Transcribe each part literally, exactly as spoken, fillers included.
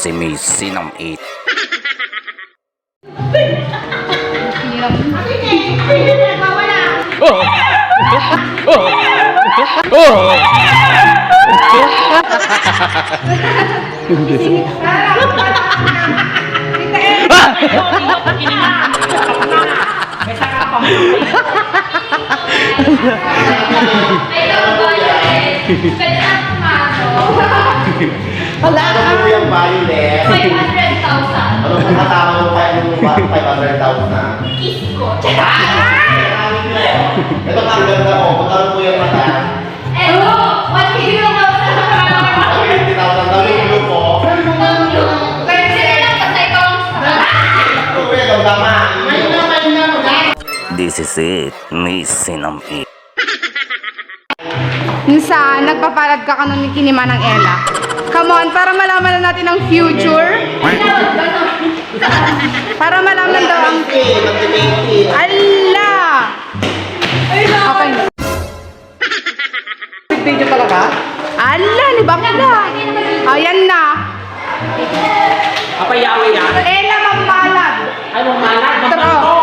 May sinam-it. Wala. Ano po yung violet? Five hundred thousand. Ano po kasama mo pa yung five hundred thousand? Kiss ko. Ito, ang ganda mo. Magkano po yung mata? Eto, one million daw sa mga. Twenty thousand daw yung blue po. Ang blue. Pwede sila lang patay ko lang sa. Ito, pwede, ang tama. This is it, Miss Sinam-it. Minsan, nagpapalad ka kano ni kini Manang Ella. Come on, para malaman na natin ang future. Para malaman daw ang... Ala! Okay. Video talaga? Ala, ni bakla. Ayan na. Apa yawi yan? Ella Mambalad. Ay, Mambalad. Totoo.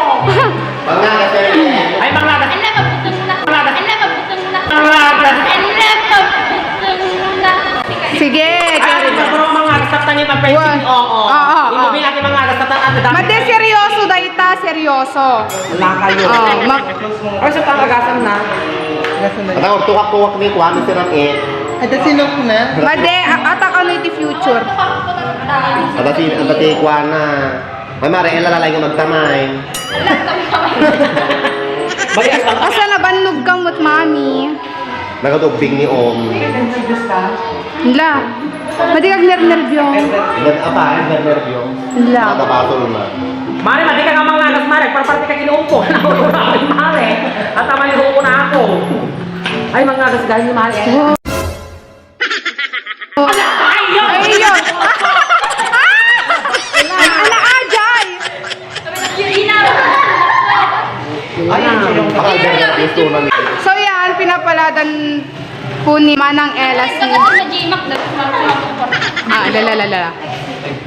Ay, Mambalad. Ala, mabutang na. Ala, mabutang na. Mambalad. Ala, mabutang na. Sige. Ay, sa bro, mga agsap tani, mag-, oo, oo. Imo binati mga agsap tani. Mate, seryoso, dayta, seryoso. Wala kayo. Oh, mag- Ay, sa pangagasam na. Ata, tukak-tukak ni kuan, Mister Ram-it. Ada sinok na. Made, a-, atak ano iti future? Ata si, ata ti kuan na. Ay, Mare, Ella, lalay nga magtamay. Asa na bannog ka mo't, Mami? Nagatubbing ni Om. La. Madi kag nernerbio. Nag-apa, nernerbio. La. Nakapasol na. Mare, madi ka nga mangagas, Mare. Parparti ka kinuupo. Mare, at amay ruko na ako. Ay, mangagas gani, Mare. Wow. Ay, yun! Ala, ajay! Ay, yung gusto na ni. So, yan, pinapaladan po ni Manang Ella si... Ah, la, la, la, la.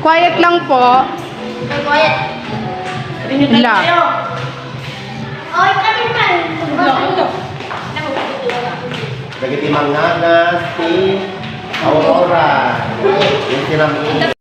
Quiet lang po. Quiet. La. Oy, kami pa. Dagiti mangagas ti Aurora. Yung tinamnan.